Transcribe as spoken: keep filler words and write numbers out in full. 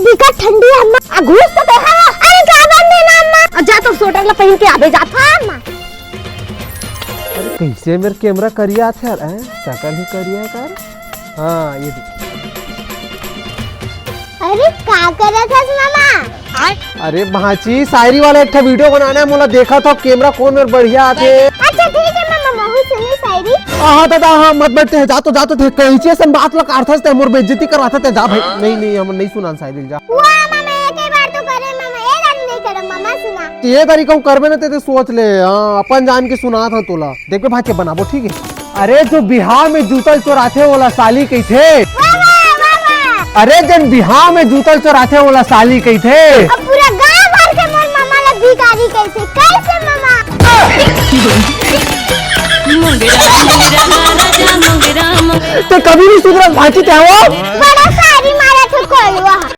बिकट ठंडी हे अम्मा। आ घूस तो देखा। अरे का बन देना अम्मा? आ जा तो स्वेटर ला पहिन के आबे जात हा अम्मा। अरे कइसे मेर कैमरा करिया आथे यार, हैं? शकल ही करिया हे का रे? हाँ, ये देख। अरे का करत हस मामा? अरे भांची, शायरी वाला एक ठा वीडियो बनाना हे, मोला देखत हव कैमरा कोन मेर बढ़िया आथे। अच्छा ठीक हे मामा, महू सुनहूं शायरी। आहा दादा, हाँ, मत बैठ ते, जा तो, जा तो, ते कैंची असन बात ला काटथस ते, मोर बेइज्जती करवाथस ते, जा भाई। नहीं, नहीं, हम नहीं सुनान शायरी, जा। वाह मामा, एक ही बार तो करे मामा, ये दारी नहीं करे मामा, सुना। ये दारी कहूँ करबे ना ते, ते सोच ले, हाँ, अपन जान के सुनात हंव तोला। देखबे भांचे बनाबो, ठीक हे। अरे जो बिहाव में जूता ल चोराथे ओला साली कहिथे। वाह, वाह, वाह, वाह। अरे जन बिहाव में जूता ल चोराथे ओला साली कहिथे। अब पूरा गांव भर के मोर मामा ला भिखारी कहिथे। कइसे मामा? ते कभी नहीं सुधरस भांची ते हो। बड़ा शायरी मारत हो कोलवा।